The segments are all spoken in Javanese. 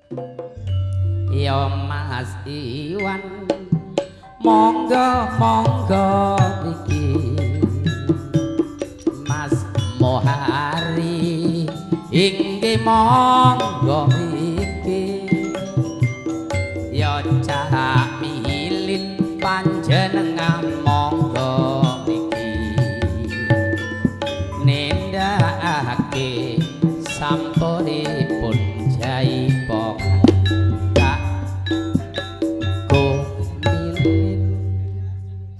Ya Mas Iwan monggo monggo iki Mas Mohari inggih monggo iki ya Cak Milin panjenengan monggo iki nindakake sampunipun jaipongan Cak Go Milin.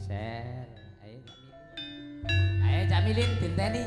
Sel ayo Cak Milin, ayo Cak Milin dinteni.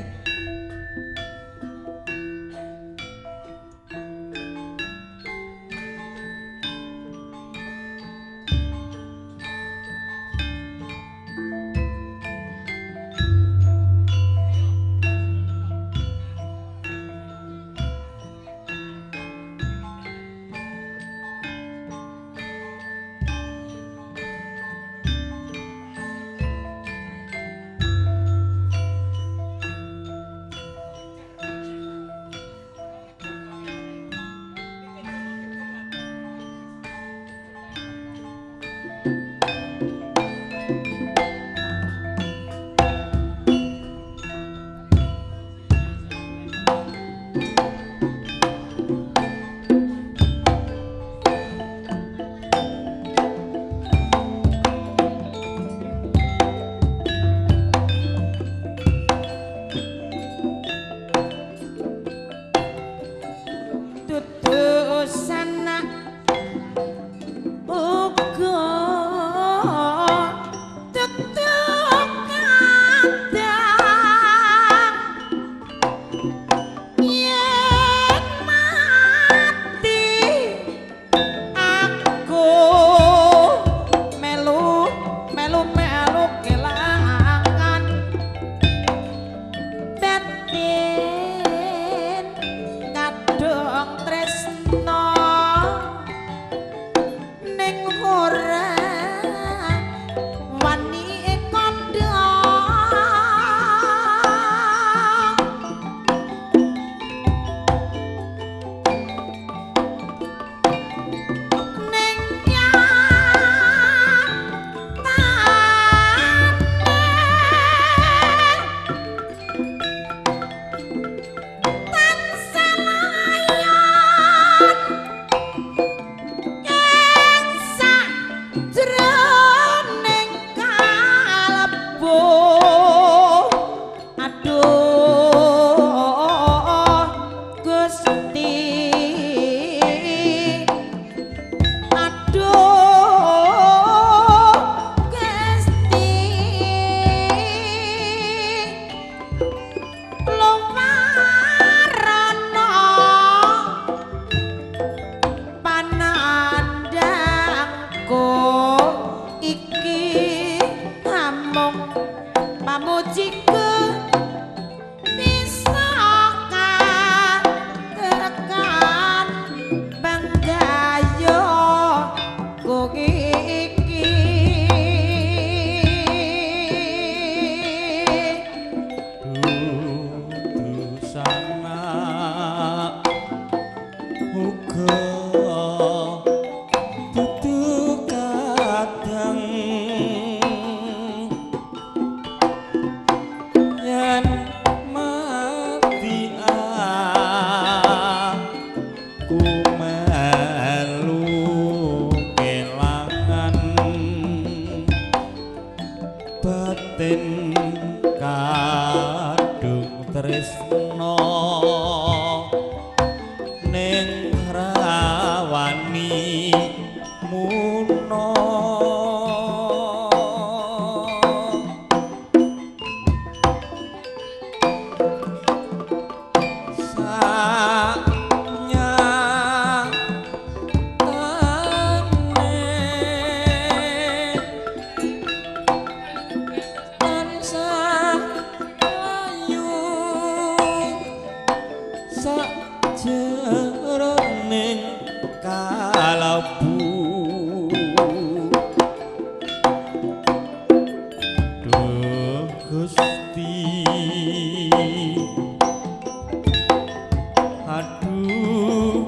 Aduh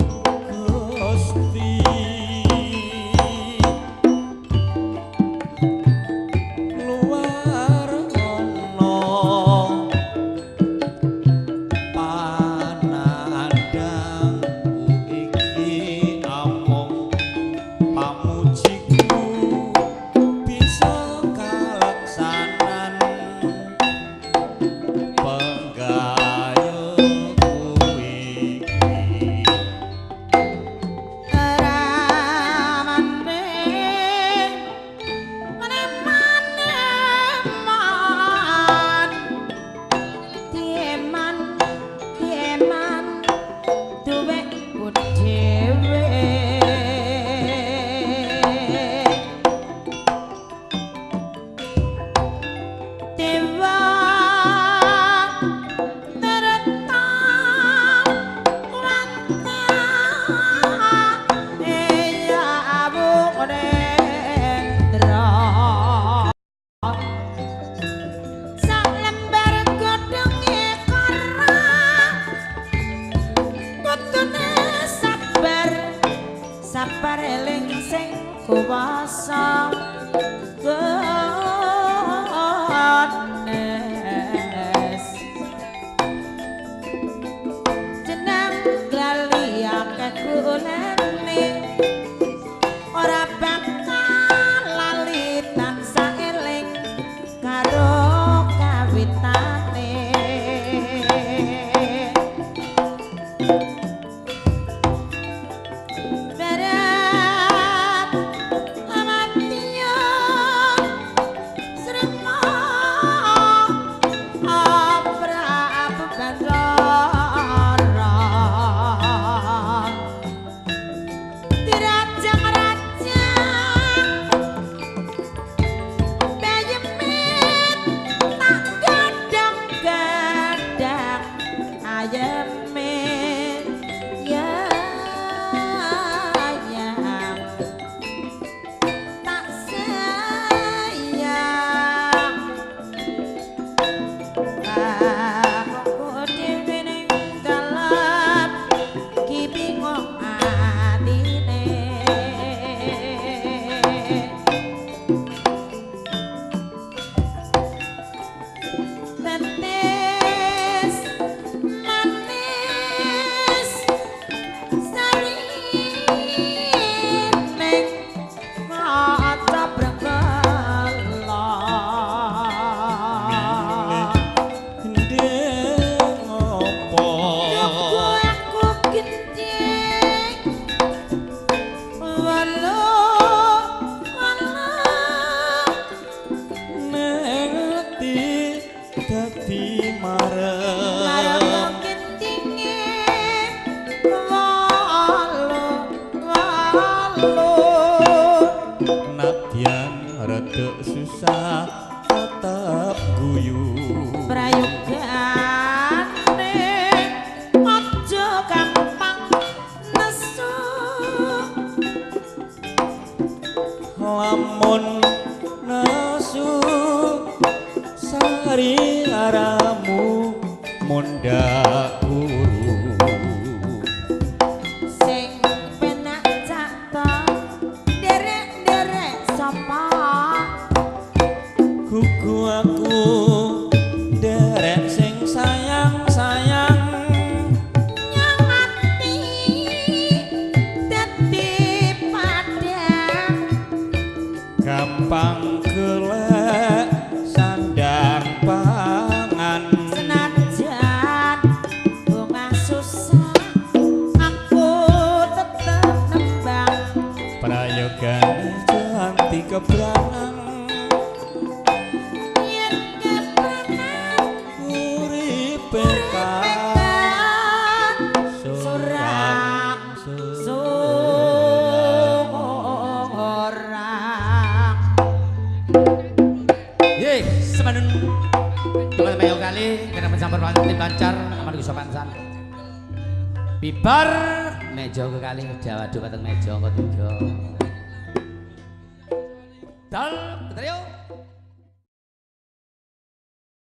Gusti. Kudune sabar, sabar eling sing kuwasa. Goodness. Jeneng lali akeh gunane, ora bakal lali tansah eling karo kawitane. Berat amatiya srema Prabu Bathara dirajang-rajang bayemit tak gadang-gadang ayeme ya ayam tak sayang. Aku dhewe ning dalan ki bingung atine. Tetes manis sarine kaca brengkala. Gendeng apa? Duku aku gending walu walu Neng ati dadi marem. Marem gendinge walu walu. Nadyan rada susah tetep guyu. Prayogane aja gampang nesu. Lamun nesu sari aramu mundhak guru. Sing penak cakta nderek-nderek sapa? Gugu aku nderek sing sayang-sayang. Nyang ati dadi padhang. Gampang golek sandang pangan. Senajan bunga susah aku tetep nembang. Prayogane janti kebranan. Yen kebranan uripe kan surang surang. Ye, semanun. Teman-teman yang kali kena mencampur tim lancar aman sopan santun. Bibar meja kekali Jawa dumateng meja angka 3. Dal, ketriyo.